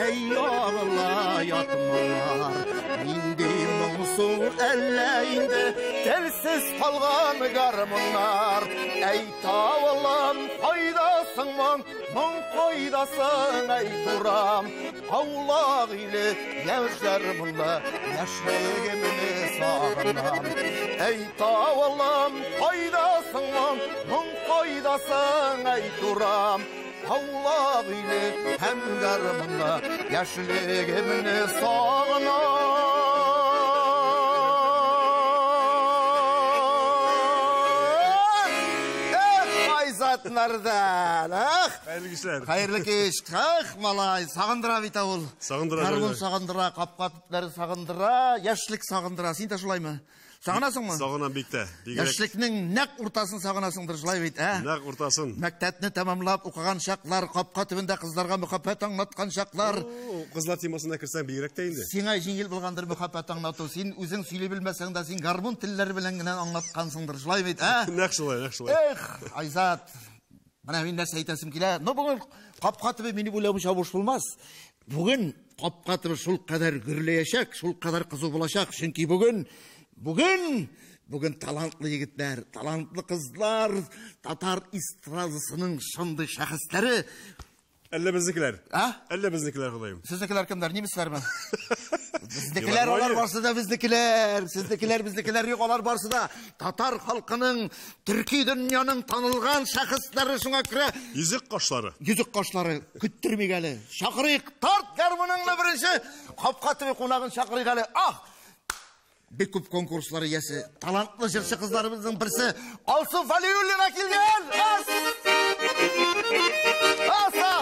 Әй ягыла ятмалар. Нинди моңсу әллә инде телсез калган гармуннар. Әй тавылым, кайдасың моң, моң кайдасың, әй турам. Аулак иле яшьләр монда, яшьлегемне сагынам. Әй тавылым, кайдасың моң, моң кайдасың, әй турам. Аулак иле һәм гармунда, яшьлегемне сагынам. Эх, Айзат Мәрдән, эх! Хәерле кичләр. Хәерле кич. Эх, малай, сагындыра бит авыл. Сагындыра, Гармун Җәүдәт. сагындыра, капка төпләре сагындыра, яшьлек сагындыра. Син дә шулаймы? Сагынасыңмы? Сагынам бик тә. Бигрәк Яшьлекнең нәкъ уртасын сагынасыңдыр, шулай бит, ә? нәкъ уртасын. Мәктәпне тәмамлап укыган чаклар, капка төбендә кызларга мөхәббәт аңлаткан чаклар. О, кызлар темасына керсәң бигрәк тә инде. Сиңа җиңел булгандыр мөхәббәт аңлату. Син үзең сөйли белмәсәң дә, син гармун телләре белән генә аңлаткансыңдыр, шулай бит, ә? Нәкъ шулай, нәкъ шулай. Эх, Айзат, менә мин нәрсә әйтәсем килә. Но бүген капка төбе минем уйлавымча буш булмас. Бүген капка төбе шул кадәр гөрләячәк, шул кадәр кызу булачак. Чөнки бүген талантлы егетләр, талантлы кызлар, татар эстрадасының шундый шәхесләре. Әллә безнекеләр? А? Әллә безнекеләр, Ходаем. Сезнекеләр кемнәр? Немецләрме? Безнекеләр, алар барсы да безнекеләр. Сезнекеләр, безнекеләр юк, алар барсы да татар халкының, төрки дөньяның танылган шәхесләре, шуңа күрә Йөзек кашлары. Йөзек кашлары көттермик әле. Чакырыйк, тарт гармуныңны беренче капка төбе кунагын чакырыйк әле. Ах! Бик күп конкурслар иясе, талантлы җырчы кызларыбызның берсе Алсу Вәлиуллина килгән. Ас! Аса!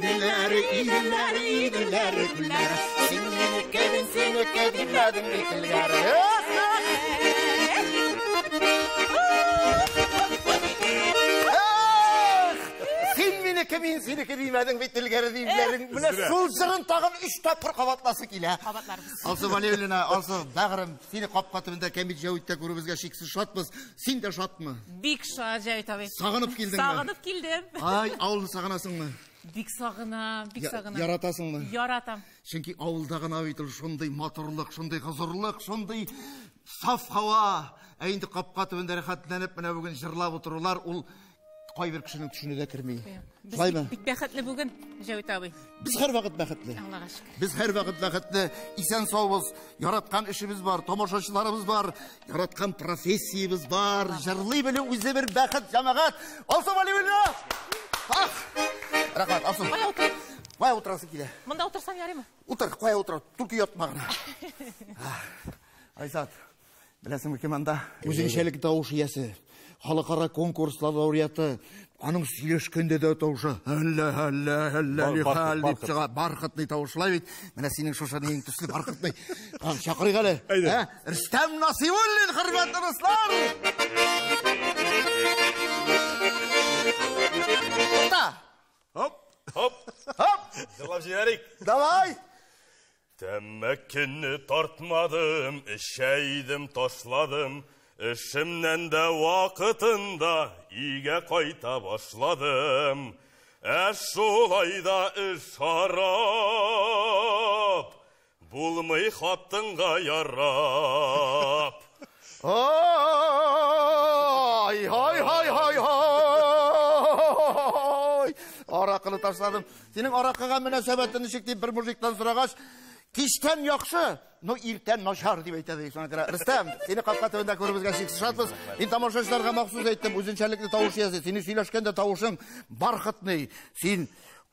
İdiller, İdiller, güller. Sen menike, ben senike demedim bitiller. Син минеке, мин синеке димәдең бит элгәре диюләрең. Менә шул җырын тагын 3 тапкыр кабатласы килә. Кабатларбыз. Алсу Вәлиуллина, Алсу, бәгырем, сине капка төбендә Кәмит Җәвиттә күрүебезгә шиксез шатбыз. Син дә шатмы? Бик шат, Җәвит абый. Сагынып килдеңме? Сагынып килдем. Ай, авылны сагынасыңмы? Бик сагынам, бик сагынам. Яратасыңмы? Яратам. Чөнки авылда гына бит ул шундый матурлык, шундый хозурлык, шундый саф һава. Ә инде капка төбендә рәхәтләнеп менә бүген җырлап утырулар ул кайбер кешенең төшенә дә керми. Без Шулаймы? бик бәхетле бүген, Җәвит абый. Без һәрвакыт бәхетле. Аллага шөкер. Без һәрвакыт бәхетле, исән саубыз, яраткан эшебез бар, тамашачыларыбыз бар, яраткан профессиябез бар. Җырлый белү үзе бер бәхет, җәмәгать. Алсу Вәлиуллина! Ах! Рәхмәт, Алсу. Кая утыр? Кая утырасы килә? Монда утырсам ярыймы? Утыр, кая утыр? Түлке ятма гына. Айзат, беләсеңме кем анда? Үзенчәлек тавыш иясе, халыкара конкурслар лауреаты. Аның сөйләшкәндә дә тавышы әллә, әллә, әллә, ни хәл дип чыга, бархатный тавышлай бит. Менә синең шушы нең төсле бархатный. Чакырыйк әле. Әйдә. Ә? Рөстәм Насыйбуллин, хөрмәтле дуслар! Тукта! Хоп! Хоп! Хоп! Җырлап җибәрик. Давай! Тәмәкене тартмадым, эчәйдем, ташладым. Эшемнән дә вакытында өйгә кайта башладым. Ә шулай да эш харап, булмый хатынга ярап. Ай, ай, ай, ай, ай. Аракыны ташладым. Синең аракыга мөнәсәбәтең ничек дип бер мужиктан сорагач, кичтән яхшы, но иртән начар дип әйтә ди. Шуңа күрә, Рөстәм, сине капка төбендә күрүебезгә шиксез шатбыз. Мин тамашачыларга махсус әйттем, үзенчәлекле тавыш иясе. Сине сөйләшкәндә тавышың бархатный. Син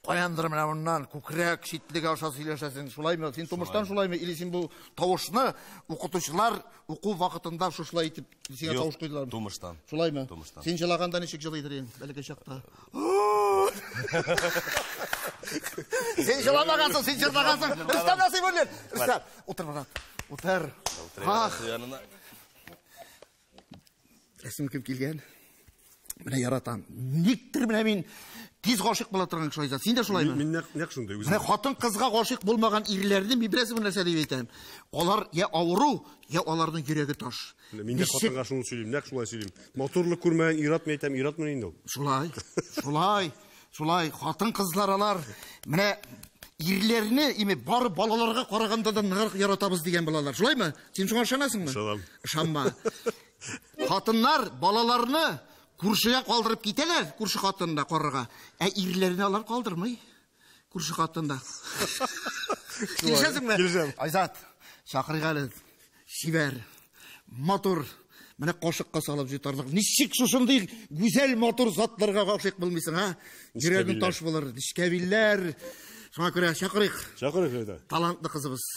каяндыр менә моннан күкрәк читлеге аша сөйләшәсең. Шулаймы? Син тумыштан шулаймы? Или син бу тавышны укытучылар уку вакытында шушылай итеп сиңа Юк, тавыш куйдылармы? Тумыштан. Шулаймы? Тумыштан. Син җылаганда ничек җылыйдыр инде бәләкәй чакта? Син җырламагансың, син җырлагансың. Рөстәм Насыйбуллин. Рөстәм, утыр, брат. Утыр. Ах. Рәсем кем килгән? Менә яратам. Никтер менә мин тиз гашыйк була торган кеше, Айзат. Син дә шулаймы? Мин нәкъ шундый үзем. Менә хатын-кызга гашыйк булмаган ирләрне мин беләсеңме нәрсә дип әйтәм? Алар я авыру, я аларның йөрәге таш. Мин дә хатынга шуны сөйлим, нәкъ шулай сөйлим. Матурлык күрмәгән ир-атмы әйтәм, ир-атмы инде ул. Шулай, шулай, шулай. Хатын-кызлар алар менә ирләрне име бар балаларга караганда да ныграк яратабыз дигән балалар. Шулаймы? Син шуңа ышанасыңмы? Ышанам. Ышанма. Хатыннар балаларны күршегә калдырып китәләр, күрше хатынына карарга. Ә ирләрне алар калдырмый. Күрше хатында. Килешәсеңме? Килешәм. Айзат, чакырыйк әле. Чибәр, матур, менә кашыкка салып җотарлык. Ничек шушындый гүзәл матур затларга гашыйк булмыйсың, а? Йөрәгең таш булыр, нечкә билләр. Шуңа күрә чакырыйк. Чакырыйк, әйдә. Талантлы кызыбыз.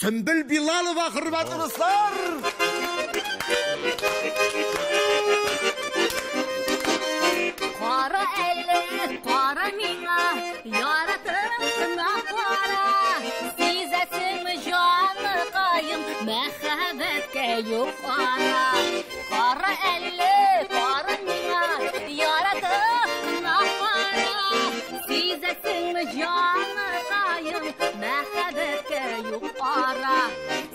Сөмбел Билалова, хөрмәтле дуслар! Кара әле, кара миңа, яратып кына кара. Сизәсеңме җаныкаем, мәхәббәткә юк ара. Кара әле, кара миңа, яратып кына кара. Сизәсеңме җаныкаем, мәхәббәткә юк ара.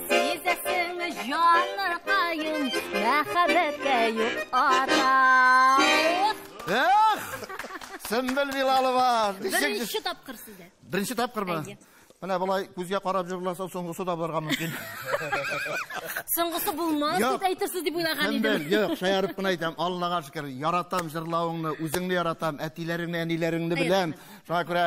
Сизәсеңме җаныкаем, мәхәббәткә юк ара. Эх! Сөмбел Билалова! Беренче тапкыр сездә. Беренче тапкырмы? Әйе. Менә болай күзгә карап җырласа, соңгысы да булырга мөмкин. Соңгысы булмас Юк. дип әйтерсез дип уйлаган Сөмбел, идем. юк, шаярып кына әйтәм. Аллага шөкер, яратам җырлавыңны, үзеңне яратам, әтиләреңне, әниләреңне Әй, беләм. Шуңа күрә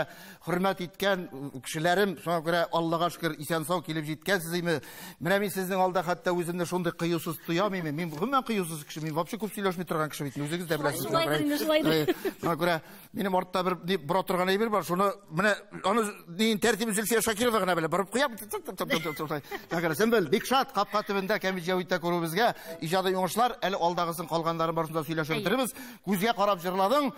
хөрмәт иткән кешеләрем, шуңа күрә Аллага шөкер, исән-сау килеп җиткәнсез име. Менә мин сезнең алда хәтта үземне шундый кыюсыз тоям име. Мин гомумән кыюсыз кеше, мин вообще күп сөйләшми торган кеше бит, үзегез дә беләсез. Шулайдыр инде, шулайдыр. Шуңа күрә минем артта бер ни бора торган әйбер бар, шуны менә аны ни тәртибен Зөлфия Шакирова гына белә, борып куям. Шуңа күрә Сөмбел, бик шат капка төбендә Кәмит Җәвиттә күрүебезгә, иҗади уңышлар, әле алдагысын калганнарын барысын да сөйләшеп бетерербез. Күзгә карап җырладың.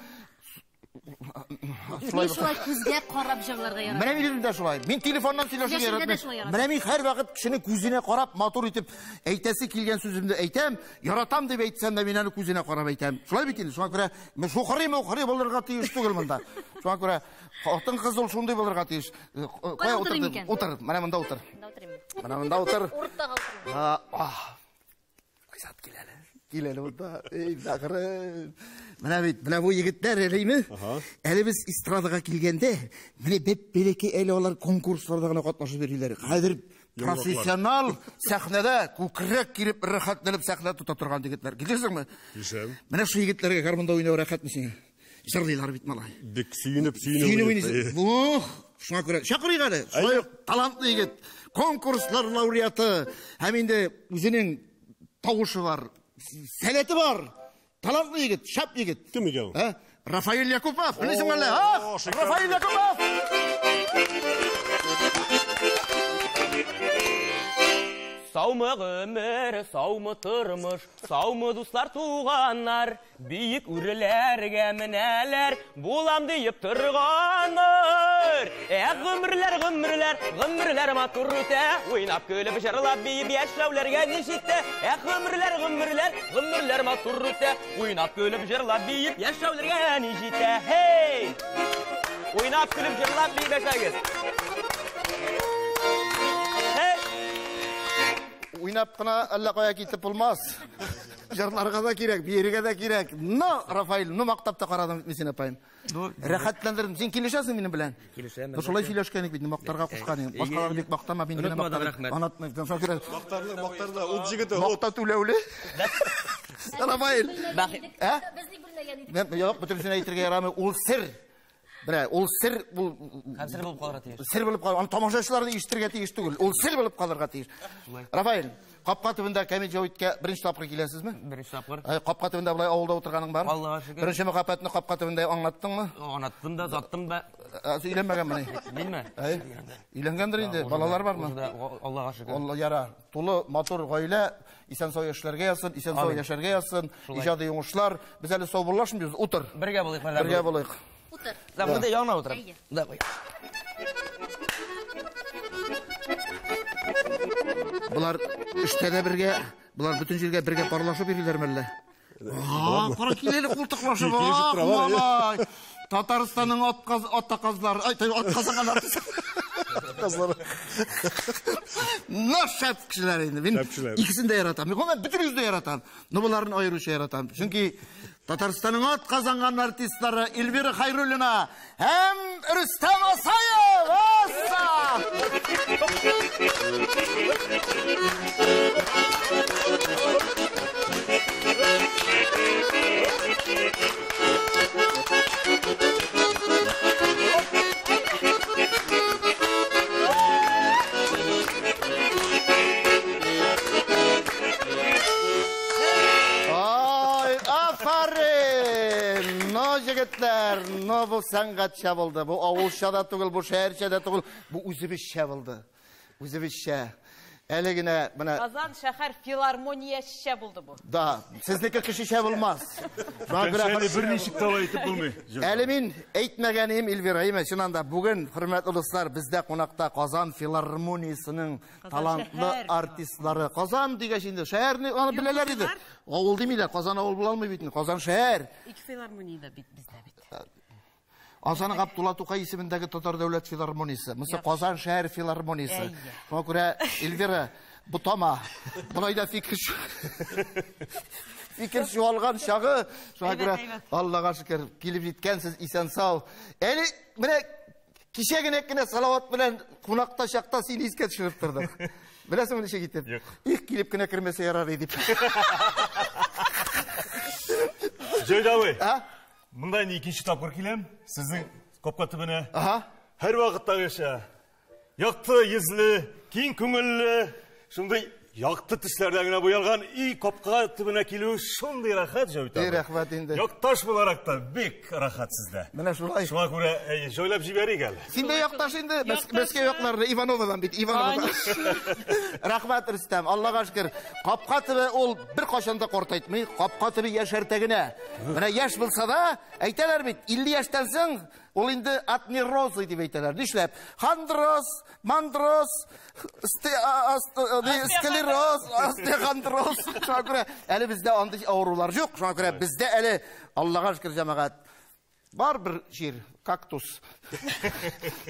Мин шулай күзгә карап җырларга яратам. Менә мин үзем дә шулай. Мин телефоннан сөйләшергә Сөйләшергә дә яратмыйм. шулай яратам. Менә мин һәрвакыт кешенең күзенә карап, матур итеп әйтәсе килгән сүземне әйтәм, яратам дип әйтсәм дә мин аны күзенә карап әйтәм. Шулай бит инде. Шуңа күрә мин шукырый-мукырый булырга тиеш түгел монда. Шуңа күрә хатын-кыз ул шундый булырга тиеш. Кая утырыйм утырдың? икән? Утыр, менә монда утыр. Монда утырыйм. Менә монда утыр. Уртага утырыйм. Айзат кил әле. Кил әле монда. Эй, бәгырем. Менә бит, менә бу егетләр әлеме? Әле без эстрадага килгәндә, менә бәп-бәләкәй әле алар конкурсларда гына катнашып йөриләр. Хәзер профессионал сәхнәдә күкрәк киреп, рәхәтләнеп сәхнә тота торган егетләр. Килешәсеңме? Килешәм. Менә шу егетләргә гармунда уйнау рәхәтме сиңа? Җырлыйлар бит, малай. Бик сөенеп, сөенеп Сөенеп уйныйм. уйныйсың. Ух, шуңа күрә чакырыйк әле. Шулай ук талантлы егет, конкурслар лауреаты һәм инде үзенең тавышы бар, сәләте бар. Талантлы егет, шәп егет. Кем икән ул? Ә? Рафаэль Якупов, беләсеңме әллә? О, А? шикарно. Рафаэль Якупов! Саумы гомер, саумы тормыш, саумы дуслар, туганнар, биек үрләргә менәләр, булам диеп торганнар. Ә гомерләр, гомерләр, гомерләр матур үтә, уйнап көлеп җырлап биеп яшәүләргә ни җитә? Ә гомерләр, гомерләр, гомерләр матур үтә, уйнап көлеп җырлап биеп яшәүләргә ни җитә? Хей! Уйнап көлеп җырлап биеп яшәгез. Хей! Уйнап кына әллә кая китеп булмас. Җырларга да кирәк, биергә дә кирәк. Но, Рафаэль, ну мактап та карадым мин сине, апаем. Рәхәтләндердем. Син килешәсең минем белән? Килешәм, Ну, шулай сөйләшкән идек бит, мактарга кушкан идем. Башкалар бик мактама, мин генә Онытмадым, мактадым. рәхмәт. Онытмыйм. Шуңа күрә Мактарлы, мактарлы, ут җегете, ут. Макта түләүле. Рафаэль. Ә? Без ник белмәгән идек? Мен юк, бөтенесен әйтергә ярамый. Ул сер. Менә, ул сер, ул Һәм сер булып калырга тиеш. сер булып калыр. Аны тамашачылар да ишетергә тиеш түгел. Ул сер булып калырга тиеш. Рафаэль, капка төбендә Кәмит Җәвиткә беренче тапкыр киләсезме? Беренче тапкыр. Әй, капка төбендә болай авылда утырганың бар? Аллага шөкер. Беренче мәхәббәтне капка төбендә аңлаттыңмы? Аңлаттым да, заттым да. Өйләнмәгәнмени? Минме? Әй, өйләнгәндер инде. Балалар бармы? Аллага шөкер. Алла яра. Тулы матур гаилә, исән-сау яшьләргә язсын, исән-сау Амин. яшәргә язсын. Иҗади уңышлар. Без әле саубуллашмыйбыз. Утыр. Бергә булыйк, менә Бергә булыйк. утыр. Да, монда янына утырам. Әйе. Давай. Болар эштә дә бергә, болар бөтен җиргә бергә парлашып йөриләрме әллә? А, кара киләле култыклашып. Килешеп Ах, торалар, әйе. малай. Татарстанның атказ атаказлары, ай, атказанганнар. Кызлар. Ну, шәп кешеләр инде. Мин Шәп кешеләр. икесен дә яратам. Мин гомумән бөтенегезне дә яратам. Но боларын аеруча яратам. Чөнки Татарстанның атказанган артистлары Эльвира Хайруллина һәм Рөстәм Асаев. Аса! Ай, афарин! Но, егетләр, но бу сәнгатьчә булды. Бу авылча да түгел, бу шәһәрчә дә түгел, бу үзебезчә булды. Үзебезчә. Әле генә менә Казан шәһәр филармониясчә булды бу. да, сезнеке кешечә булмас. Шуңа күрә Әле берничек тә алай итеп булмый. Әле мин әйтмәгәнем Эльвира, әйме, чыннан да бүген, хөрмәтле дуслар, бездә кунакта Казан филармониясенең талантлы шәһәр. артистлары. Казан дигәч инде шәһәрне аны беләләр иде. Авыл димиләр, Казан авыл була алмый бит инде. Казан шәһәр. Ике филармония да бит бездә бит. Азан Габдулла Тукай исемендәге Татар дәүләт филармониясе. Монысы Казан шәһәр филармониясе. Әйе. Шуңа күрә Эльвира бутама. Болай да фикер фикер чуалган чагы. Шуңа күрә Әйбәт, әйбәт. Аллага шөкер килеп җиткәнсез исән сау. Әле менә кичә генә кенә Салават белән кунакта чакта сине искә төшереп тордык. Беләсеңме ничек итеп? Юк. Их килеп кенә кермәсә ярар иде дип. Җәүдәт абый. А? Монда инде икенче тапкыр киләм. Сезнең капка төбенә. Аһа. Һәр вакыттагыча якты йөзле, киң күңелле, шундый якты төсләрдә генә буялган и капка төбенә килү шундый рәхәт, Җәүдәт Эй, абый. рәхмәт инде. Якташ буларак та бик рәхәт сездә. Менә шулай. Шуңа күрә әй, җайлап җибәрик әле. Син дә якташ инде, Якташ, Мәскәү якларында Ивановадан бит, Ивановадан. Рәхмәт, Рөстәм, Аллага шөкер. Капка төбе ул бер кашан да картайтмый, капка төбе яшәртә генә. Менә яшь булса да, әйтәләр бит, 50 яшьтән соң ул инде от нейрозы дип әйтәләр. Нишләп? Хондроз, мандроз, склероз, остеохондроз. Шуңа күрә әле бездә андый авырулар юк. Шуңа күрә бездә әле Аллага шөкер, җәмәгать, бар бер җир, кактус.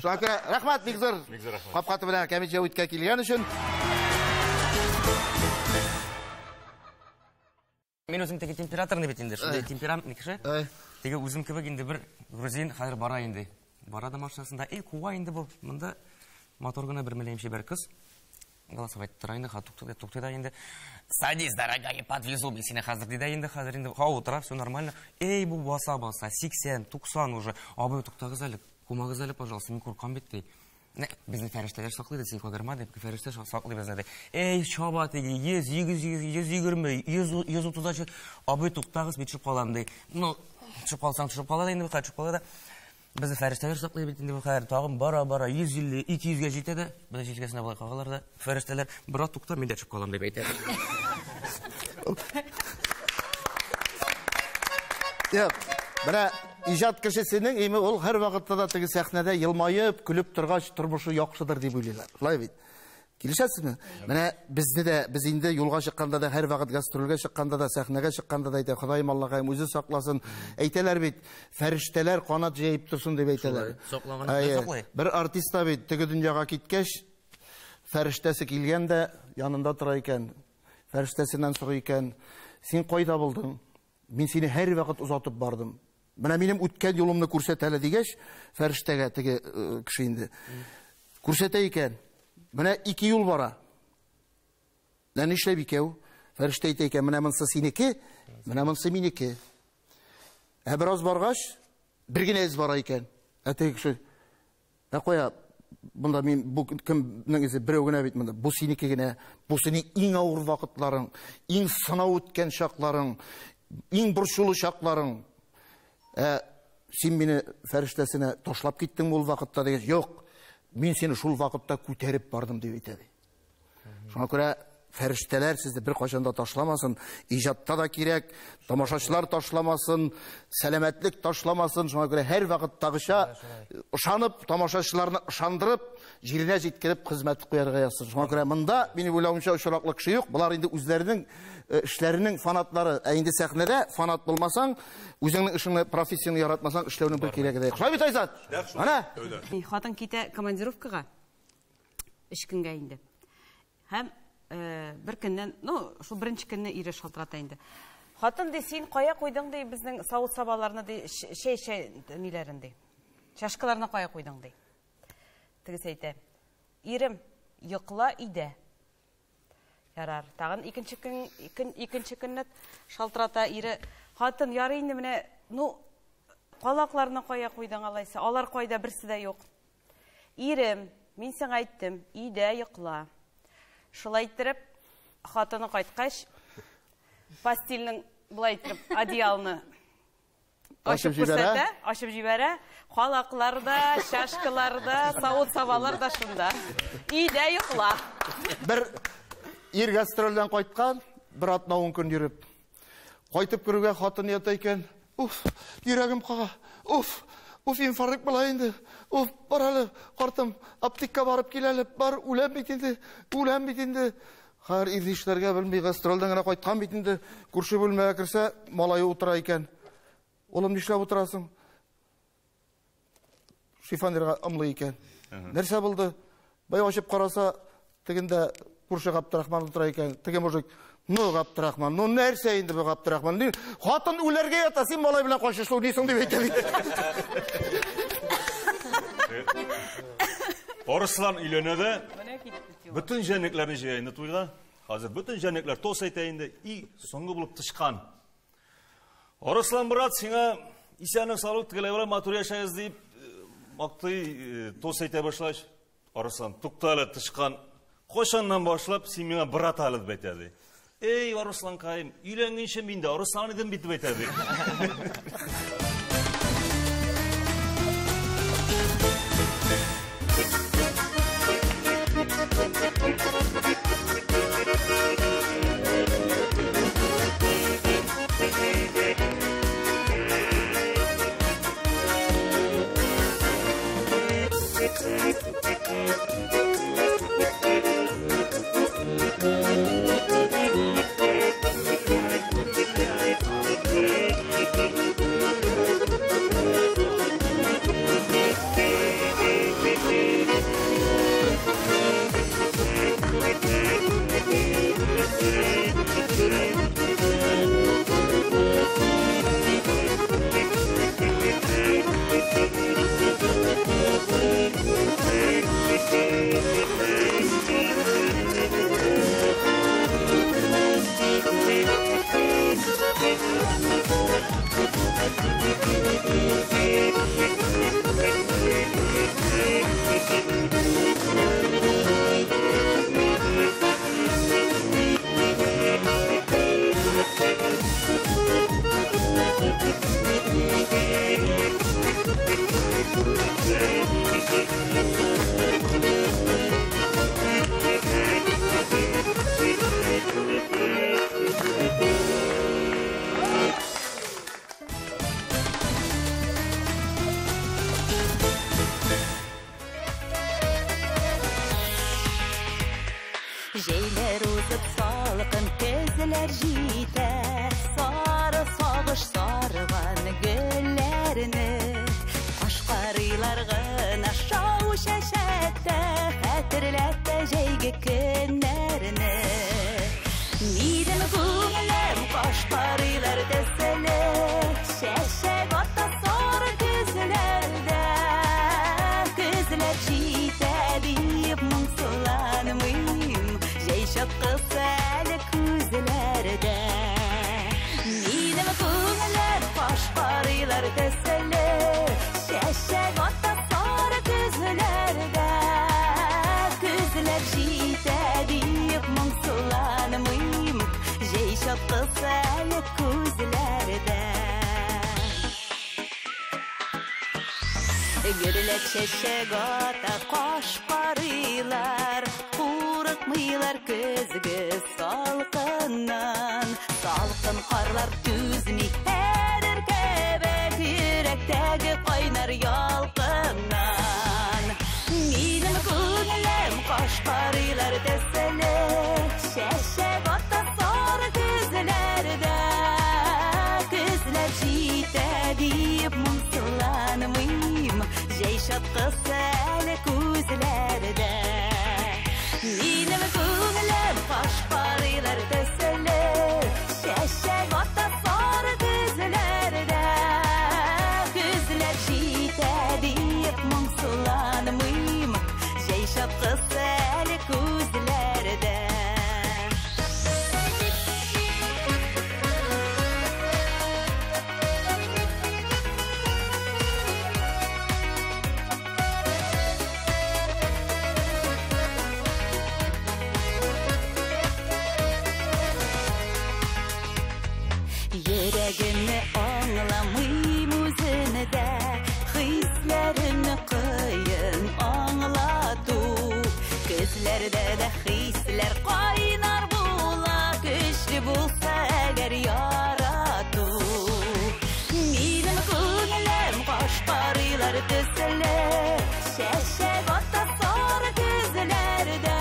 Шуңа күрә рәхмәт бик зур. Бик зур рәхмәт. Капка төбенә Кәмит Җәвиткә килгән өчен. Мин үзем теге температорный бит инде, шундый темпераментный кеше. Эй. Теге үзем кебек инде бер грузин хәзер бара инде. Бара да машинасында, эй, куа инде бу. Монда мотор гына бер меләем чибәр кыз. Голосовать тора инде, ха туктый да, туктый да инде. Садись, дорогая, подвезу мин сине хәзер ди дә инде, хәзер инде. Ха утыра, все нормально. Эй, бу баса баса, 80, 90 уже. Абый, туктагыз әле, кумагыз әле, пожалуйста, мин куркам бит ди. Не, безне фәрештәләр саклый ди, син кагырма дип, фәрештә саклый безне ди. Эй, чаба теге, 100, 100, 120, 100, 130 абый, туктагыз, мин төшеп калам ди. Ну, төшеп калсаң, төшеп кала да инде, бу төшеп кала да. Безне фәрештәләр саклый бит инде бу хәзер. Тагын бара-бара 150, 200-гә җитә дә, безне җилкәсенә болай кагалар да, фәрештәләр, брат, тукта, мин дә төшеп калам дип әйтә. Юк, менә иҗат кешесенең име ул һәр вакытта да теге сәхнәдә елмаеп, көлеп торгач тормышы яхшыдыр дип уйлыйлар. Шулай бит. Килешәсезме? Менә безне дә, без инде юлга чыкканда да, һәр вакыт гастрольгә чыкканда да, сәхнәгә чыкканда да әйтә, Ходаем Аллаһым үзе сакласын. Әйтәләр бит, фәрештәләр канат җәеп торсын дип әйтәләр. Шулай, саклаган Ходай Әйе. саклый. Бер артист та бит теге дөньяга киткәч, фәрештәсе килгән дә янында тора икән. Фәрештәсеннән сорый икән, син кайда булдың? Мин сине һәр вакыт озатып бардым. Менә минем үткән юлымны күрсәт әле дигәч, фәрештәгә теге кеше инде. Күрсәтә икән. Менә ике юл бара. Менә нишләп икәү? Фәрештә әйтә икән, менә монысы синеке, менә монысы минеке. Ә бераз баргач, бер генә эз бара икән. Ә теге кеше, ә кая, монда мин бу кемнең эзе берәү генә бит монда. Бу синеке генә, бу синең иң авыр вакытларың, иң сынау үткән чакларың, иң борчулы чакларың. Ә син мине фәрештәсенә ташлап киттең ул вакытта дигәч, юк, мин сине шул вакытта күтәреп бардым дип әйтә ди. Шуңа күрә фәрештәләр сезне беркайчан да ташламасын. Иҗатта да кирәк, тамашачылар ташламасын, сәламәтлек ташламасын. Шуңа күрә һәр вакыттагыча ышанып, тамашачыларны ышандырып, җиренә җиткереп хезмәт куярга язсын. Шуңа күрә монда минем уйлавымча очраклы кеше юк. Болар инде үзләренең эшләренең фанатлары. Ә инде сәхнәдә фанат булмасаң, үзеңнең эшеңне, профессияңне яратмасаң, эшләүнең бер кирәге дә юк. Шулай бит, Айзат? Ана. Хатын китә командировкага. 3 көнгә инде. Һәм бер көннән, ну, шул беренче көнне ире шалтырата инде. Хатын ди, син кая куйдың ди безнең савыт-сабаларны ди, чәй ниләрен ди. Чашкаларны кая куйдың ди. Тегесе әйтә: "Ирем, йокла өйдә." Ярар, тагын икенче көн, икенче көнне шалтырата ире. Хатын, ярый инде менә, ну, калакларны кая куйдың алайса? Алар кайда, берсе дә юк. Ирем, мин сиңа әйттем, өйдә йокла. Шулай иттереп, хатыны кайткач, постельнең былай иттереп одеялны ачып күрсәтә, ачып җибәрә. Халаклар да, чашкалар да, савыт-сабалар да шунда. Өйдә йокла. Бер ир гастрольдән кайткан, бер атна 10 көн йөреп. Кайтып керүгә хатын ята икән. Уф, йөрәгем кага. Уф, уф, инфаркт була инде. Уф, бар әле, картым, аптекка барып кил әле, бар, үләм бит инде, үләм бит инде. Хәер, ир нишләргә белми, гастрольдән генә кайткан бит инде. Күрше бүлмәгә керсә, малае утыра икән. Улым, нишләп утырасың? Шифонерга ымлый икән. Нәрсә булды? Бай ачып караса, тегендә күрше Габдрахман утыра икән. Теге мужик: "Ну, Габдрахман, ну нәрсә инде бу Габдрахман? Хатын үләргә ята, син малай белән качышлы уйныйсың" дип әйтә бит. Арыслан өйләнә дә, бөтен җәнлекләрне җыя инде туйга. Хәзер бөтен җәнлекләр тос әйтә инде, и соңгы булып тычкан. Арыслан брат, сиңа исәнлек саулык тегеләй белән матур яшәгез дип мактый, тос әйтә башлач. Арыслан: "Тукта әле, тычкан, кайчаннан башлап син миңа брат әле?" дип әйтә ди. Эй, Арысланкаем, өйләнгәнче мин дә Арыслан идем бит дип әйтә ди. Җәйләр узып салкын көзләр җитә, сары сагыш сарган гөлләрне. Кашкарыйлар гына шау чәчәктә, хәтерләтә җәйге көннәрне. Минем күңелем кашкарыйлар төсле, чәчәк ата сары көзләрдә. Көзләр җитә дип моңсуланмыйм, җәй чаткысы әле күзләрдә. Минем күңелем кашкарыйлар төсле, чәчәк ата сары көзләрдә. Көзләр җитә дип моңсуланмыйм, җәй чаткысы әле күзләрдә. Гөрләп чәчәк ата кашкарыйлар, курыкмый Курыкмыйлар көзге салкыннан. Салкын карлар түзми эрер кебек йөрәктәге кайнар ялкыннан. Минем күңелем кашкарыйлар төсле, чәчәк ата сары көзләрдә. Көзләр җитә дип моңсуланмыйм, җәй чаткысы әле күзләрдә. Минем күңелем кашкарыйлар төсле, чәчәк ата сары көзләрдә. Көзләр җитә дип моңсуланмыйм, җәй чаткысы әле күзләрдә. Йөрәгемне аңламыйм үзене дә, хисләремне кыен аңлату. Көзләрдә дә хисләр кайнар була, көчле булса әгәр ярату. Минем күңелем кашкарыйлар төсле, чәчәк ата сары көзләрдә.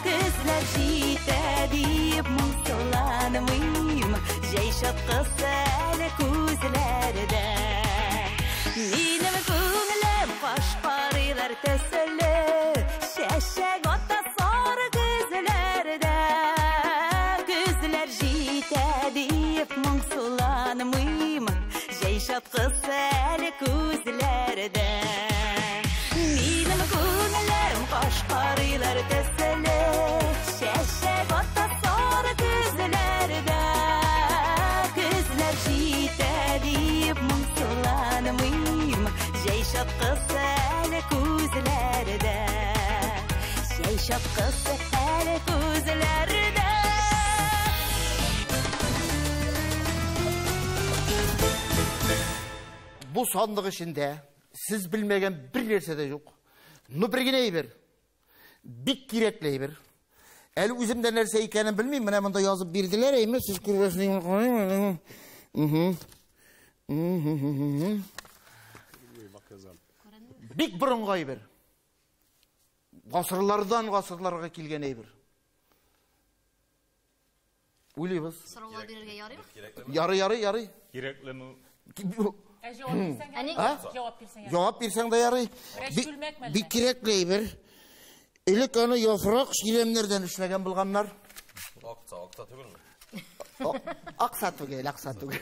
Көзләр җитә дип моңсуланмыйм, җәй чаткысы әле күзләрдә. Минем күңелем кашкарыйлар төсле, чәчәк ата сары көзләрдә. Көзләр җитә дип моңсуланмыйм, җәй чаткысы әле күзләрдә. Минем күңелем кашкарыйлар төсле, чәчәк ата сары көзләрдә. Көзләр җитә дип моңсуланмыйм, җәй чаткысы әле күзләрдә. Җәй чаткысы әле күзләрдә. Бу сандык эчендә сез белмәгән бер нәрсә дә юк. Ну бер генә әйбер. Бик кирәкле әйбер. Әле үзем дә нәрсә икәнен белмим. Менә монда язып бирделәр, әйме, сез күрәсез. Бик борынгы әйбер. Гасырлардан гасырларга килгән әйбер. Уйлыйбыз. Сораулар бирергә ярыймы? Ярый, ярый, ярый. Кирәклеме? Ә җавап бирсәң Әни- А? Җавап бирсәң ярый. Җавап бирсәң дә ярый. Берәр Бик- чүлмәкме әллә? Бик кирәкле әйбер. Элек аны яфрак чирәмнәрдән эшләгән булганнар. Акса, акса түгелме? Акса түгел, акса түгел.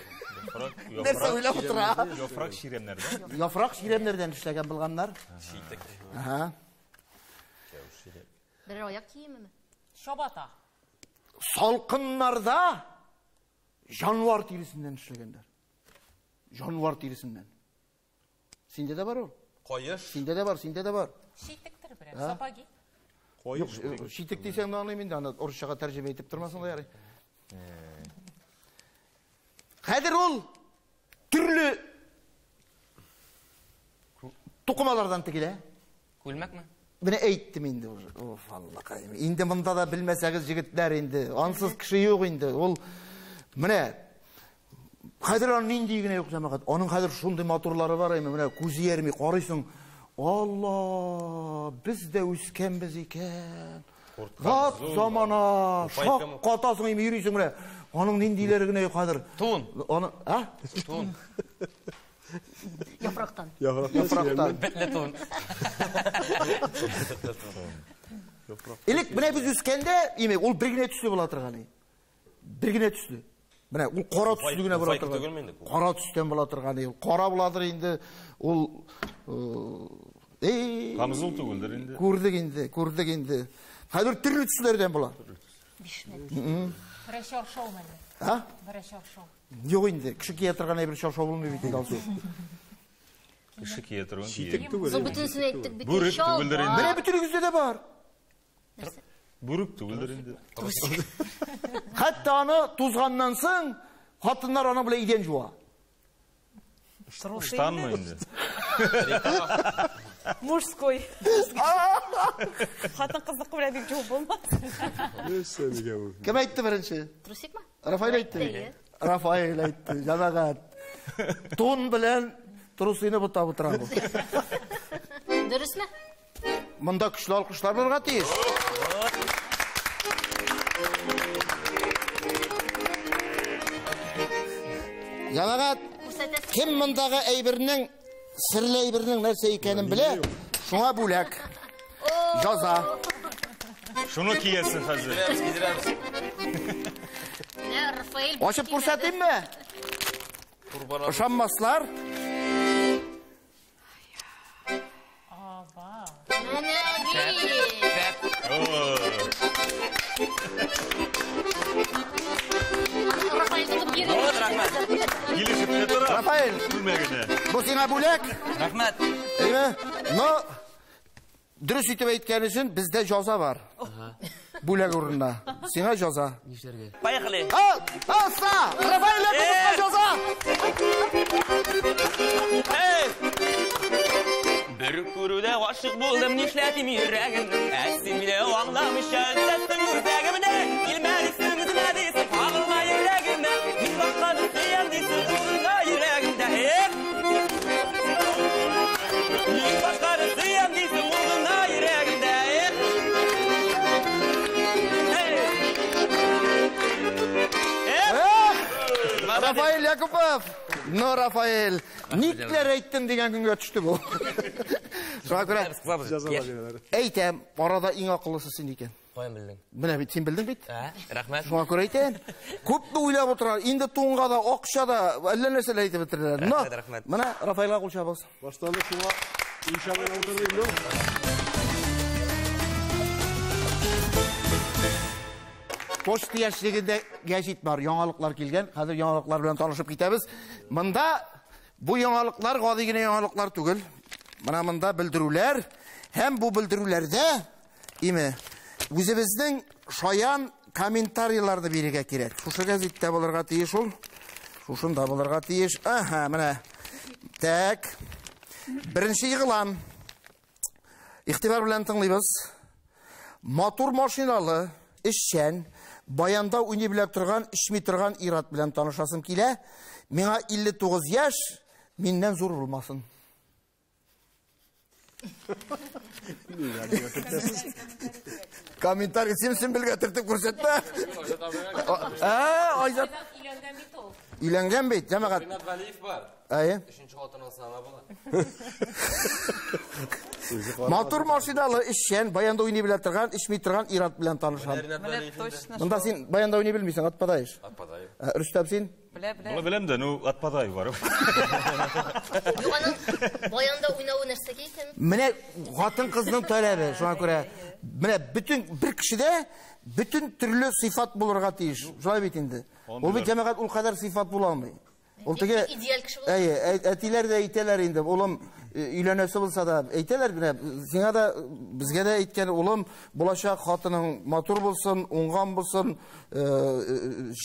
Яфрак, Нәрсә уйлап утыра? Яфрак чирәмнәрдән. Яфрак чирәмнәрдән эшләгән булганнар. Читек. Ага. Берәр аяк киемеме? Чабата. Салкыннарда җанвар тиресеннән эшләгәннәр. Җанвар тиресеннән. Синдә дә бар ул. Каеш. Синдә дә бар, синдә дә бар. Читектер берәр. Сапоги. Юк, читек дисәң дә аңлыйм инде, аны урысчага тәрҗемә итеп тормасаң да ярый. Хәзер ул төрле тукымалардан тегелә. Күлмәкме? Менә әйттем инде уже. Оф, Аллакаем. Инде монда да белмәсәгез егетләр инде. Ансыз кеше юк инде. Ул менә хәзер аның нинди генә юк җәмәгать. Аның хәзер шундый матурлары бар әйме, менә күзе иярми карыйсың. Алла, без дә үскәнбез икән. Ват замана, шак катасың инде йөрисең менә. Аның ниндиләре генә юк хәзер. Тун. Аны, а? Тун. Яфрактан. Яфрактан. Бетле тун. Элек менә без үскәндә, име, ул бер генә төсле була торган иде. Бер генә төсле. Менә ул кара төсле генә була Файка торган. түгелме инде? Кара төстән була торган иде. Ул кара буладыр инде. Ул Камзул түгелдер инде. Күрдек инде, күрдек инде. Хәзер төрле төсләрдән була. Бишмәт. Берәр чаршау мәллә? А? Берәр чаршау. Юк инде, кеше кия торган әйбер чаршау булмый бит инде, Алсу. Кеше кия торган Читек кия. түгел. Соң бөтенесен әйттек бит. Бүрек Чалбар. түгелдер инде. Менә бөтенегездә дә бар. Нәрсә? Бүрек түгелдер инде. Хәтта аны тузганнан соң хатыннар аның белән идән жуа. Ыштанмы инде? Мужской. Хатын-кызныкы белән бик җуып булмас. Нәрсә нигә бу? Кем әйтте беренче? Трусикмы? Рафаэль әйтте. Рафаэль әйтте. Җәмәгать. Тун белән трусыны бутап утыра бу. Дөресме? Монда көчле алкышлар булырга тиеш. Җәмәгать, Күрсәтәсең. кем мондагы әйбернең серле әйбернең нәрсә икәнен белә, шуңа бүләк. Җаза. Шуны киясең хәзер. Кидерәбез, кидерәбез. Менә Рафаэль. Ачып күрсәтимме? Ышанмаслар. Менә бит. Рафаэль тотып бирде. Рәхмәт. Килешеп тә тора. Рафаэль, Күлмәгенә. бу сиңа бүләк. Рәхмәт. Әйме? Но дөрес итеп әйткән өчен бездә җаза бар. Бүләк урынына. Сиңа җаза. Нишләргә? Поехали. Ал, алса! Рафаэль Якуповка җаза! Эй! Бер күрүдә гашык булдым, нишләтим йөрәгемне? Ә син мине аңламыйча өзәсең үзәгемне. Килмәдисең, өзмәдисең, кагылма йөрәгемә. Мин башканы сөям дисең, урында йөрәгемдә. Эх! Мин башканы сөям дисең, урында йөрәгемдә. Эх! Эй! Эх! Эх! Рафаэль Якупов! Но, Рафаэль, никләр әйттем дигән көнгә төште бу. Шуңа күрә Җаза бирәләр. әйтәм, арада иң акыллысы син икән. Каян белдең? Менә бит син белдең бит. Ә, рәхмәт. Шуңа күрә әйтәм. Күпме уйлап утыра, инде тунга да, акча да, әллә нәрсәләр әйтеп бетерделәр. Но, Рәхмәт, рәхмәт. менә Рафаэльгә кул чабыгыз. Баштан ук шуңа иншалла утырды инде. Почта яшьлегендә гәҗит бар, яңалыклар килгән. Хәзер яңалыклар белән танышып китәбез. Монда бу яңалыклар гади генә яңалыклар түгел. Менә монда белдерүләр һәм бу белдерүләрдә име үзебезнең шаян комментарийларны бирергә кирәк. Шушы гәзиттә булырга тиеш ул. Шушында булырга тиеш. Аһа, менә. Так. Беренче игълан. Игътибар белән тыңлыйбыз. Матур машиналы, эшчән, баянда уйный белә торган, эчми торган ир-ат белән танышасым килә. Миңа 59 яшь, миннән зур булмасын. Комментарий син Сөмбелгә төртеп күрсәтмә. Ә, Айзат Өйләнгән бит ул. өйләнгән бит, җәмәгать. Ринат Вәлиев бар. Әйе. Өченче хатын алса ана була. Матур машиналы, эшчән, баянда уйный белә торган, эчми торган ир-ат белән танышам. Ринат Менә Вәлиев инде. точно. Монда син баянда уйный белмисең, отпадаешь. Отпадаю. Ә, Рөстәм син? Белә, белә. Моны беләм дә, ну, отпадаю барып. Юк, аның баянда уйнавы нәрсәгә икән? Менә хатын-кызның таләбе, шуңа күрә менә бөтен бер кешедә бөтен төрле сыйфат булырга тиеш. Шулай бит инде. Ул бит җәмәгать ул кадәр сыйфат була алмый. Ул теге Идеаль кеше була. Әйе, әтиләр дә әйтәләр инде, улым өйләнәсе булса да әйтәләр менә сиңа да безгә дә әйткән улым булачак хатының матур булсын, уңган булсын,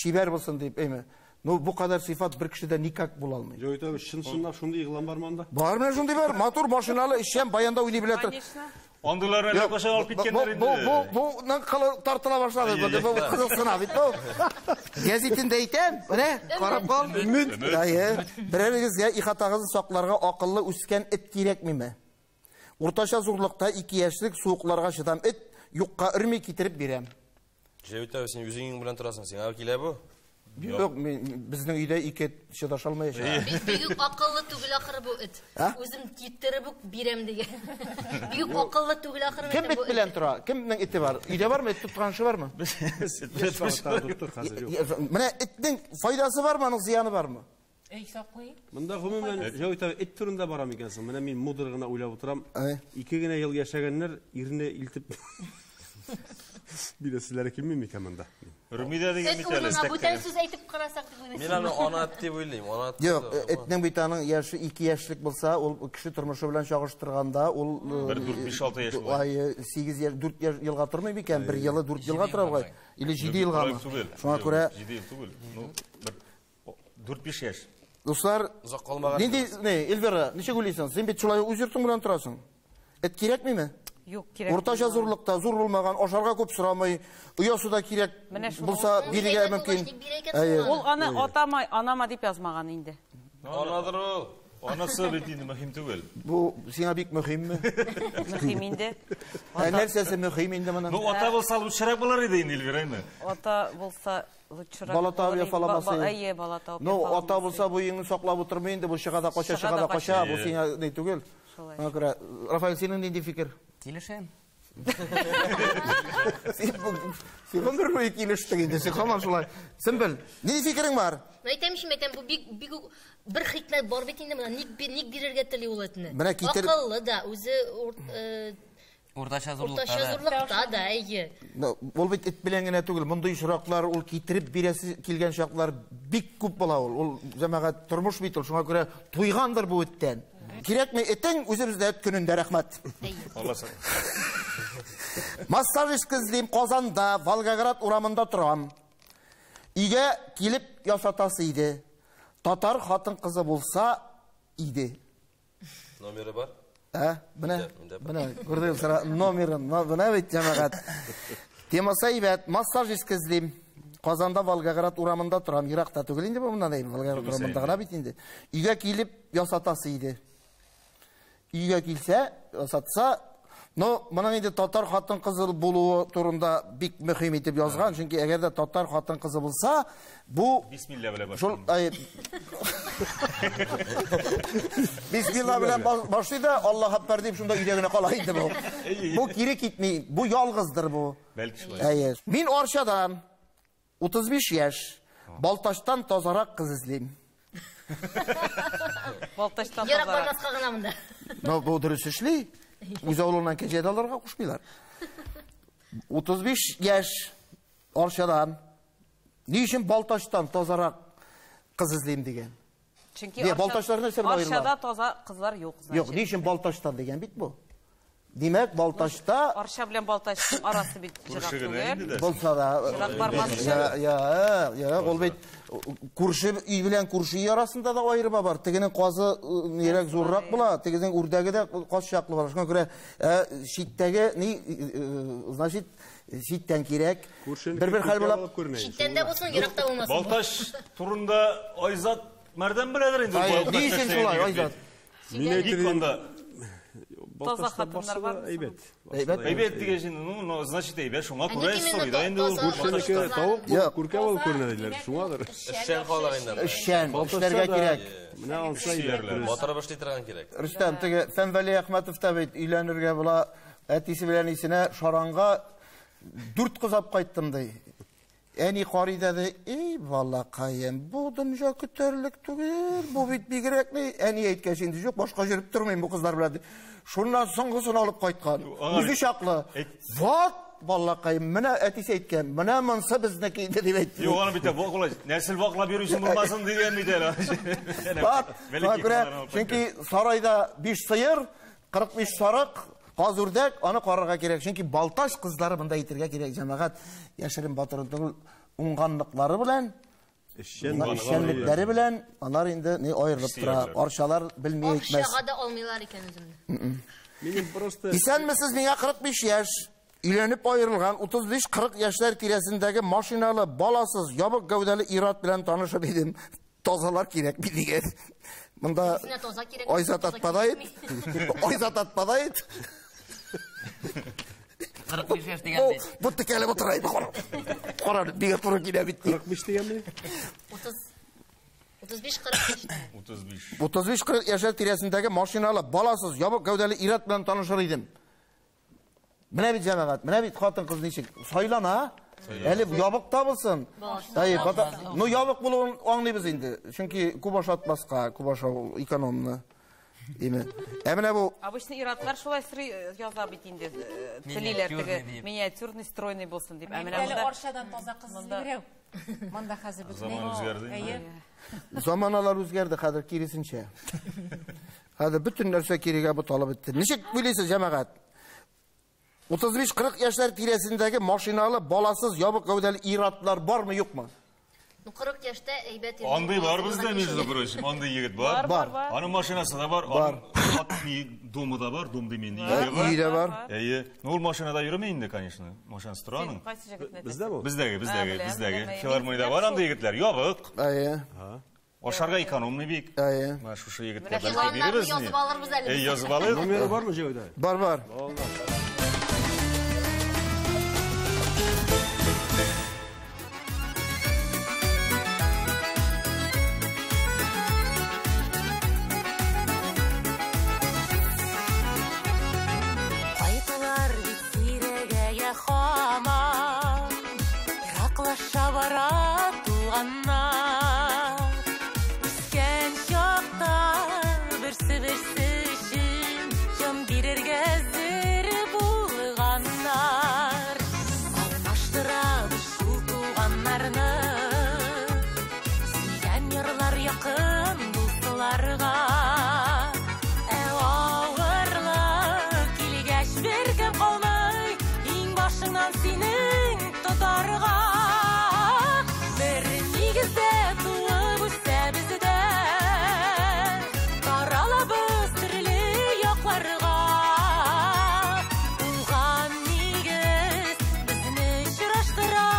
чибәр булсын дип, әйме. Ну бу кадәр сыйфат бер кешедә никак була алмый. Җәвит абый, чын-чынлап шундый игълан бармы анда? Бар менә шундый бар, матур машиналы, эшчән, баянда уйный белә тор. Конечно. Андыйларны әллә кайчан алып киткәннәр Бу инде. бу бу бу кылы тартыла башлады. Бу кызыксына бит бу. Гәзитендә әйтәм, менә карап кал. Әйе. Берәрегезгә ихатагызны сакларга акыллы үскән эт кирәкмиме? Уртача зурлыкта 2 яшьлек суыкларга чыдам эт юкка өрми китереп бирәм. Җәвит абый, син үзең белән торасың, сиңа килә бу. Юк, безнең өйдә ике эт чыдаша алмаячак. Бик үк акыллы түгел ахыры бу эт. А? Үзем китереп үк бирәм дигән. Бик үк акыллы түгел ахыры Кем бу эт белән тора? Кемнең эте бар? Өйдә бармы? Эт тоткан кеше бармы? Яшь вакытта тоттык хәзер, юк. Менә этнең файдасы бармы, аның зыяны бармы? Өй саклый. Монда гомумән Җәвит абый эт турында барам икәнсең. Менә мин мудр гына уйлап утырам. Әй. Ике генә ел яшәгәннәр ирне илтеп бирәселәре килми микән монда? Румидә дигән Эт бит әле. урынына бүтән сүз әйтеп карасак дип уйлыйсың. Мин аны ана эт дип уйлыйм, ана эт. Юк, этнең бит аның яше 2 яшьлек булса, ул кеше тормышы белән чагыштырганда, ул Бер дүрт, биш, алты яшь була. Ай, 8 яшь, 4 яшь елга тормый микән? Бер елы 4 елга тора бугай. Или 7 елгамы? Шуңа күрә 7 ел түгел. Ну, бер 4-5 яшь. Дуслар, Озак калмаган. нинди, не, Эльвира, ничек уйлыйсың? Син бит шулай үз йортың белән торасың. Эт кирәкмиме? Юк, кирәк. Уртача зурлыкта, зур булмаган, ашарга күп сорамый, оясы да кирәк булса бирергә мөмкин. Ул аны атама, анама дип язмаган инде. Анадыр ул. Анасы бит инде мөһим түгел. Бу сиңа бик мөһимме? Мөһим инде. Ә нәрсәсе мөһим инде моның? Ну, ата булса лучшерак булыр иде инде, Эльвира, әйме? Ата булса лучшерак. Бала табып яфаламасы. Әйе, бала табып. Ну, ата булса бу өеңне саклап утырмый инде, бу чыга да кача, чыга да кача, бу сиңа ни түгел. Шуңа күрә, Рафаэль, синең нинди фикер? Килешәм. Син гомер буе килештең инде, син һаман шулай. Сөмбел, нинди фикерең бар? Ну, әйтәм шим, әйтәм, бу бик бик бер хикмәт бар бит инде монда. Ник ник бирергә тели ул этне? Менә китер. Акыллы да, үзе уртача зурлыкта. Уртача зурлыкта да, әйе. Ул бит эт белән генә түгел, мондый очраклар ул китереп бирәсе килгән чаклар бик күп була ул. Ул җәмәгать тормыш бит ул, шуңа күрә туйгандыр бу эттән. Кирәкме этең, үзебездә эт көнендә, рәхмәт. Алла сакласын. Массажист эзлим, Казанда, Волгоград урамында торам. Өйгә килеп ясатасы иде. Татар хатын-кызы булса иде. Номеры бар? Ә, менә, менә, күрдегез, сара номерын, менә бит җәмәгать. Темасы әйбәт, массажист эзлим. Казанда Волгоград урамында торам, еракта түгел инде бу моннан, Волгоград урамында гына бит инде. Өйгә килеп ясатасы иде. Өйгә килсә, ясатса, но моның инде татар хатын-кызы булуы турында бик мөһим итеп язган, чөнки әгәр дә татар хатын-кызы булса, бу Бисмилла белән башлый. Шул Бисмилла белән башлый да, Аллаһ акбар дип шунда өйдә генә кала инде бу. Бу кире китми, бу ялгыздыр бу. Бәлки шулай. Әйе. Мин Арчадан, 35 яшь, Балтачтан тазарак кыз эзлим. Балтачтан Ерак тазарак. бармаска гына монда. Но бу дөрес эшли. Үз авылыннан кәҗә дә алырга кушмыйлар. 35 яшь, Арчадан. Ни өчен Балтачтан тазарак кыз эзлим дигән? Чөнки Не, Балтачлар нәрсә белән аерыла? Арчада таза кызлар юк, значит. Юк, ни өчен Балтачтан дигән бит бу? Димәк, Балтачта Арча белән Балтачның арасы бит ерак түгел. Булса да. Ерак бармас өчен. Я, я, ул бит күрше өй белән күрше өй арасында да аерма бар. Тегенең казы нирәк зуррак була, тегенең үрдәге дә каз чаклы була. Шуңа күрә читтәге ни, значит, читтән кирәк. Бер-бер хәл була. Читтән дә булсын, еракта булмасын. Балтач турында Айзат Мәрдән беләдер инде. Ни өчен шулай, Айзат? Мин әйтер Таза хатыннар бар. Әйбәт. Әйбәт. Әйбәт дигән инде, ну, значит, әйбәт, шуңа күрә сорый да инде ул. Күршенеке тавык булып, күркә булып күренә диләр, шуңадыр. Эшчән халык инде. Эшчән, эшләргә кирәк. Менә алса әйбәт. Батырып эшли торган кирәк. Рөстәм, теге Фәнвәли Әхмәтов та бит өйләнергә була, әтисе белән исенә Шаранга 4 кыз алып кайттым ди. Әни карый да ди, "Эй, балакаем, бу дөнья көтәрлек түгел, бу бит бигрәк ни." Әни әйткәч инде, юк, башка йөреп тормыйм бу кызлар белән ди. Шуннан соңгысын алып кайткан. Үзе чаклы. Вот, балакаем, менә әтисе әйткән, менә монсы безнеке инде дип әйтте. Юк, аны бит ваклай, нәсел ваклап йөрүче булмасын дигән бит әле. Вот, күрә, чөнки сарайда 5 сыер, 45 сарык, каз үрдәк, аны карарга кирәк. Чөнки Балтач кызлары монда әйтергә кирәк, җәмәгать, яшерен батырын түгел, уңганлыклары белән, эшчәнлекләре белән алар инде ни аерылып тора. Арчалар белми әйтмәс. Акчага да алмыйлар икән үземне. Минем просто Исәнмесез, миңа 45 яшь. Өйләнеп аерылган 35-40 яшьләр тирәсендәге машиналы, баласыз, ябык гәүдәле ир-ат белән танышып идем. Тазалар кирәкми дигән. Монда Айзат отпадает. Айзат отпадает. 45 яшь дигән бит. Бу текәлеп утыра иде, кара. Кара, бигә туры килә бит. 45 дигәнме? 35-40 яшь. 35. 35-40 яшьләр тирәсендәге машиналы, баласыз, ябык гәүдәле ир-ат белән танышыр идем. Менә бит җәмәгать, менә бит хатын-кыз ничек сайлана. Әле ябык та булсын. Әйе, ну ябык булуын аңлыйбыз инде. Чөнки күп ашатмаска, күп ашау экономны. Име. Ә менә бу Обычно ир-атлар шулай сорый яза бит инде, телиләр теге миниатюрный, стройный булсын дип. Ә менә Әле монда Арчадан таза кыз эзләү. Монда хәзер бөтенләй. Заман үзгәрде инде. Заманалар үзгәрде, хәзер киресенчә. Хәзер бөтен нәрсә кирегә буталып бетте. Ничек уйлыйсыз, җәмәгать? 35-40 яшьләр тирәсендәге машиналы, баласыз, ябык гәүдәле ир-атлар бармы, юкмы? Ну, 40 яшьтә әйбәт ирнең Андый бар баласы бездә, булган между кеше. прочим, андый егет бар. Бар. Аның машинасы да бар, Бар. аның ат ни домы да бар, дом дим инде, өе дә бар. Өе дә бар. Әйе. Ну, ул машинада йөрми инде, конечно. Машинасы тора аның. Кайсы җегетне әйтәсең? Бездә бу? Бездәге, бездәге, беләм, бездәге. беләм. Филармониядә бар андый егетләр. Ябык. Әйе. Ашарга экономный бик. Әйе. Менә шушы егеткә Менә бәлки Иланнарны бирербез ни? язып алырбыз әле Әй, без. язып алыйк. Номеры бармы җәүдә? Бар, бар. Кайталар бит сирәгәя һаман, Ераклаша бара туганнар. Үскән чакта берсе-берсе өчен җан бирергә әзер булганнар. Алмаштырабыз шул туганнарны, сөйгән ярлар якын дусларга. Ә авырлык килгәч беркем калмый, иң башыңнан синең тотарга. Бер нигездә туып үсәбез дә, таралабыз төрле якларга. Туган нигез безне очраштыра,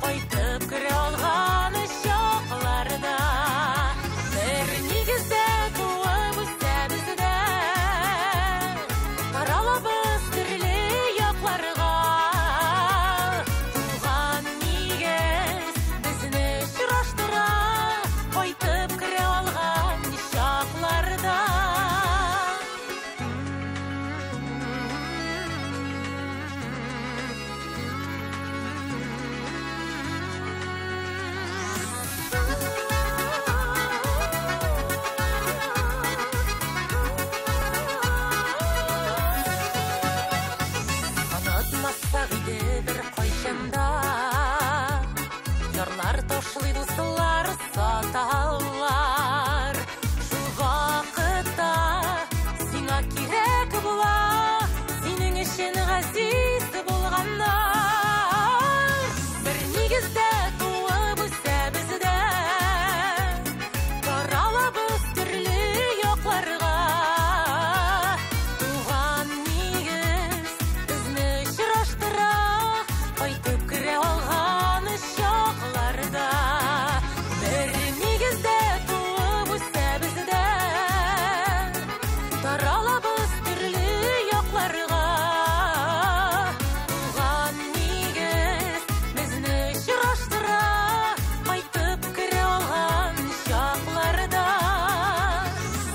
кайтып керә алган чакларда. Бер нигездә туып үсәбез дә, таралабыз төрле якларга. Туган нигез безне очраштыра, кайтып керә алган чакларда. Онытмасак иде бер кайчан да, ярлар ташлый дуслар саталар. Шул вакытта сиңа кирәк була, синең өчен газиз булганнар. Бер нигездә туып үсәбез дә, таралабыз төрле якларга. Туган нигез безне очраштыра, кайтып керә алган чакларда. Бер нигездә туып үсәбез дә, таралабыз төрле якларга. Туган нигез безне очраштыра, кайтып керә алган чакларда.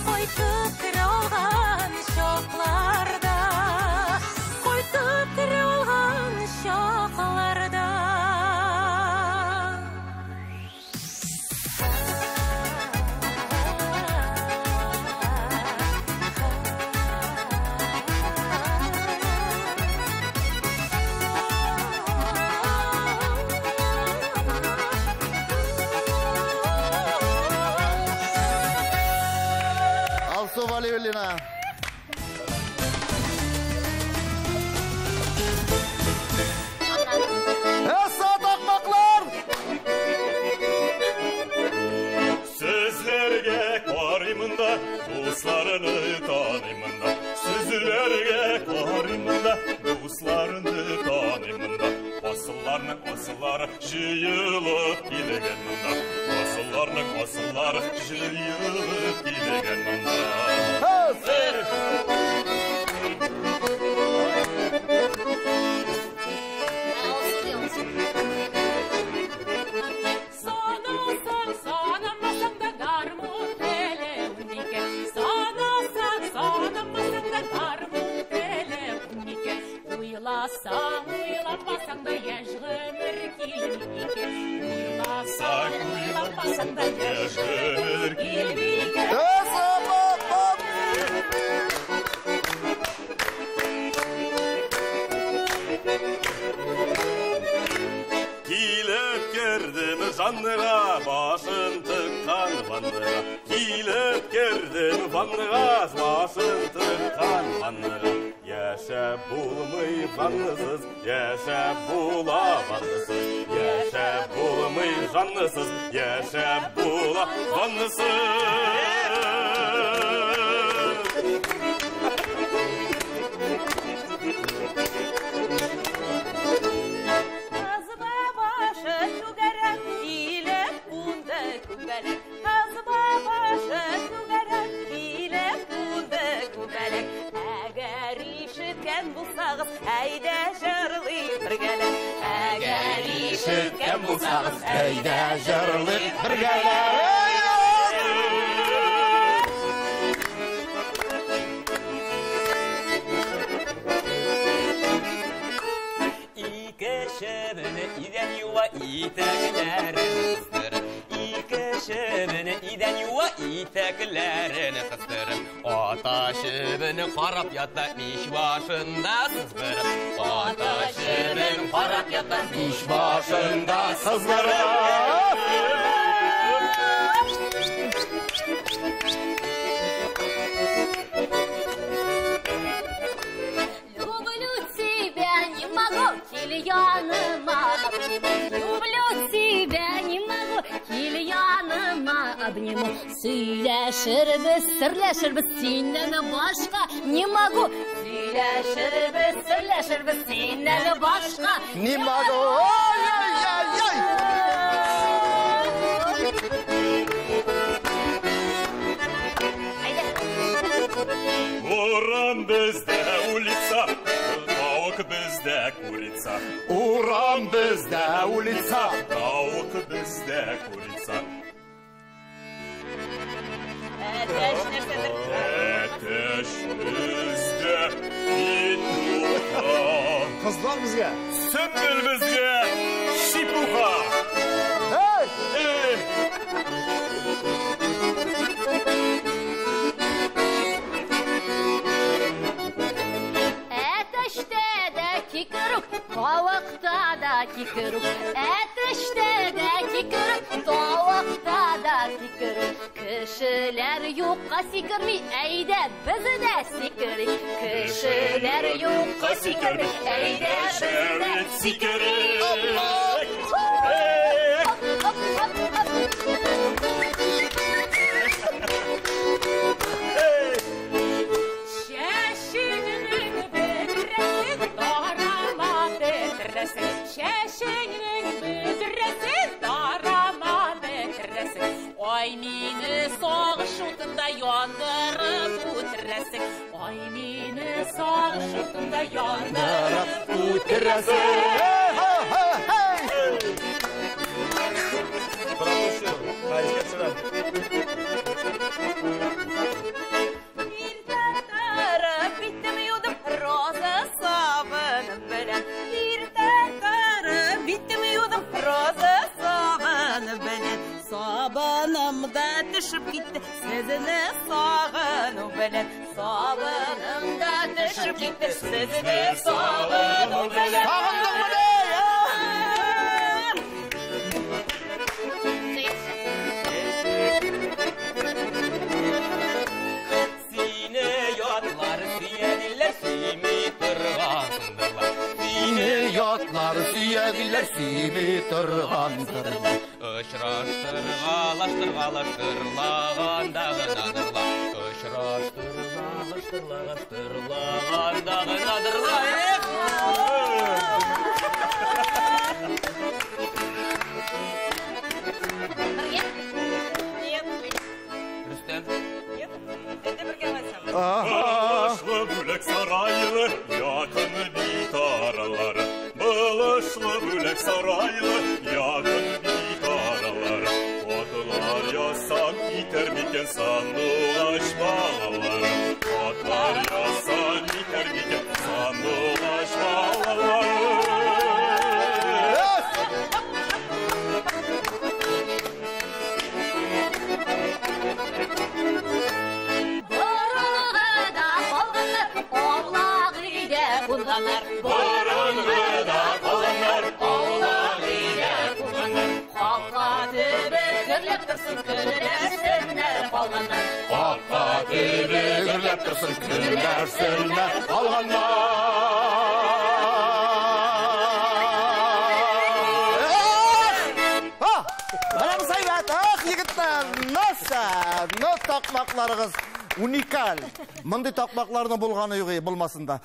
Кайтып керә алган чакларда. Кайтып керә алган чакларда. Алсу Валиуллина. Esat akmaklar! Сүзләргә карыймын да, дусларны таныймын да. Сүзләргә карыймын да, дусларны таныймын да. Асылларның асыллары җыелып килгән монда. Асылларның асыллары җыелып килгән монда. Алсу ди, Алсу. Санасаң, санамасаң да гармун теле унике. Санасаң, санамасаң да гармун теле унике. Уйласаң, уйламасаң да яшь гомер килми икән. Уйласаң, уйламасаң да яшь гомер килми икән. Esat akmak! Килеп кердем жанныга, башын тыккан ванныга. Килеп кердем ванныга, башын тыккан ванныга. Яшәп булмый жаннысыз, яшәп була ваннысыз. Яшәп булмый жаннысыз, яшәп була ваннысыз. Казба башы түгәрәк, килеп кунды күбәләк. Казба башы түгәрәк, килеп кунды күбәләк. Әгәр ишеткән булсагыз, әйдә җырлыйк бергәләп. Әгәр ишеткән булсагыз, әйдә җырлыйк бергәләп. Ике чебене идән юа, итәкләрен кыстырып. Ике чебене идән юа, итәкләрен кыстырып. Ата чебене карап ята, мич башында сызгырып. Ата чебен карап ята, мич башында сызгырып. Люблю тебя, не могу, кильяныма обниму. Люблю тебя, не могу, кильяныма обниму. Сөйләшербез, серләшербез, синнән башка не могу. Сөйләшербез, серләшербез, синнән башка Не могу. Ай-яй-яй-яй! Урам бездә улица, тавык бездә курица. Урам бездә улица, тавык бездә курица. Әтәч нәрсәдер? Әтәч бездә петуха. Кызлар безгә. Сөмбел безгә чепуха. Эй! Эй! Әтәчтә дә кикерүк, тавыкта да кикерүк. Әтәчтә дә кикерүк, тавыкта да кикерүк. Кешеләр юкка сикерми, әйдә без дә сикерик. Кешеләр юкка сикерми, әйдә без дә сикерик. Оп, оп, оп, оп. Чәчеңнең бөдрәсен тарама бөдрәсен. Чәчеңнең бөдрәсен тарама бөдрәсен. Ай мине сагыш утында яндырып үтерәсең. Ай мине сагыш утында яндырып үтерәсең. Иртә торып биттем юдым, роза сабыным белән. Иртә торып биттем юдым, роза сабыным белән. Сабыным да төшеп китте, сезне сагыну белән. Сабыным да төшеп китте, сезне сагыну белән. Сагындыңмы ни? Сине ятлар сөя диләр, сөйми торгансыңдырлар. Сине ятлар сөя диләр, сөйми торгансыңдырлар. Очраштыргалаштыргалаштырлаганда гынадырлар. Очраштыргалаштыргалаштырлаганда гынадырлар. Эх! Нет. Рөстәм. Нет. Әйдә бергә алайсам. Булышлы бүләк сарайлы, якын бит аралары. Булышлы бүләк сарайлы, якын бит аралары. Атлар ясам итәр микән сандугач балалары. Атлар ясам итәр микән сандугач балалары. Борынгыда калганнар, аулак өйдә кунганнар. Борынгыда калганнар, аулак өйдә кунганнар. Капка төбе гөрләп тора. торсын, көнләшсеннәр калганнар. Капка төбе гөрләп торсын, көнләшсеннәр калганнар. Менә бу әйбәт, ах, егетләр, нәрсә? Ну, такмакларыгыз уникаль. Мондый такмакларның булганы юк, булмасын да.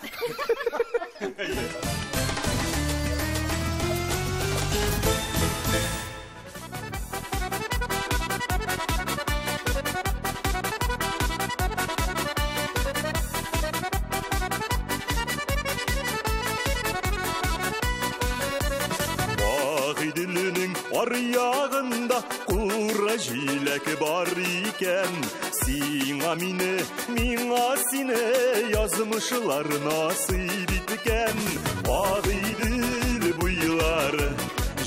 Агыйделнең аръягында кура җиләк бар икән. Сиңа мине, миңа сине язмышлар насыйп иткән. Агыйдел буйлары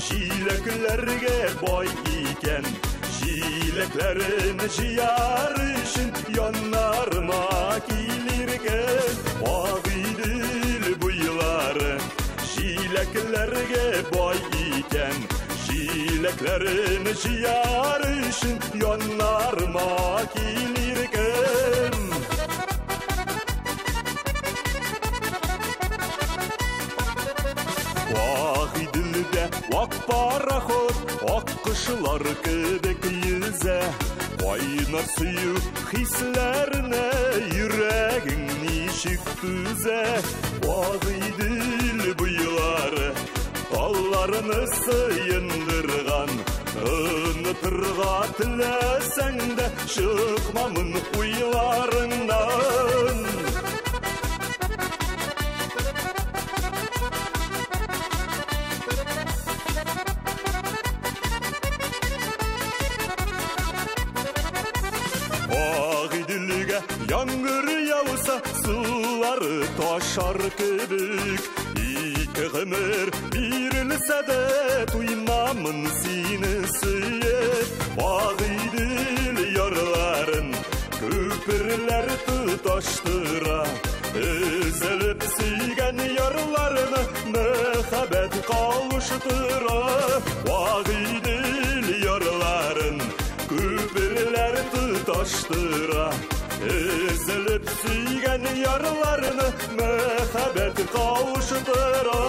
җиләкләргә бай икән. Җиләкләрен җыяр өчен яннарыма килергә. Агыйдел буйлары җиләкләргә бай икән. Җиләкләрен җыяр өчен яннарыма килергә. Агыйделдә вак пароход ак кошлар кебек йөзә. Кайнар сөю хисләренә йөрәгең ничек түзә. Агыйдел буйлары талларны сыендырган. Онытырга теләсәң дә чыкмамын уйларыңнан. Агыйделгә яңгыр яуса, сулары ташар кебек. Ике гомер бирелсә дә туймамын сине сөеп. Агыйдел ярларын күперләр тоташтыра. Өзелеп сөйгән ярларны мәхәббәт кавыштыра. Агыйдел ярларын күперләр тоташтыра. Өзелеп сөйгән ярларны мәхәббәт кавыштыра.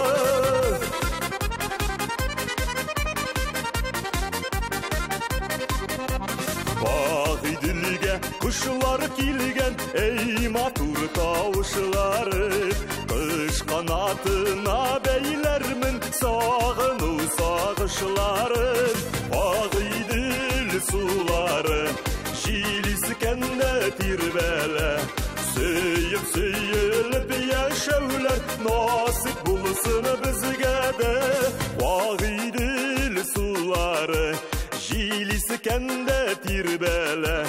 Агыйделгә кошлар килгән, эй матур тавышлары. Кыш канатына бәйләрмен сагыну сагышларын. Агыйдел сулары җил искәндә тирбәлә. Сөеп сөелеп яшәүләр насыйп булсын безгә дә. Агыйдел сулары җил искәндә тирбәлә.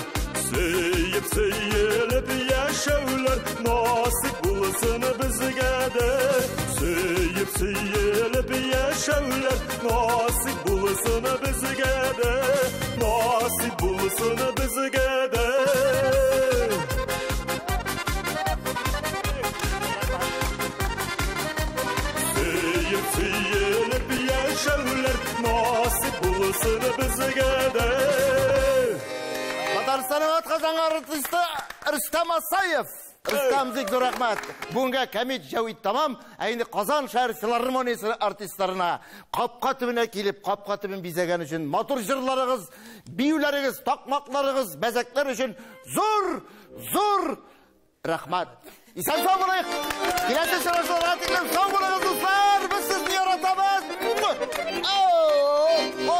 Сөеп сөелеп яшәүләр насыйп булсын безгә дә. Сөеп сөелеп яшәүләр насыйп булсын безгә дә. Насыйп булсын безгә дә. Сөеп сөелеп яшәүләр насыйп булсын безгә дә. Татарстанның атказанган артисты Рөстәм Асаев. Рөстәм, бик зур рәхмәт. Бүгенгә кәмит җәвит тамам. Ә инде Казан шәһәр филармониясе артистларына капка төбенә килеп, капка төбен бизәгән өчен матур җырларыгыз, биюләрегез, такмакларыгыз, бәзәкләр өчен зур, зур рәхмәт. Исән сау булыйк. Киләсе очрашуларга тиклем сау булыгыз, дуслар. Без сезне яратабыз. О!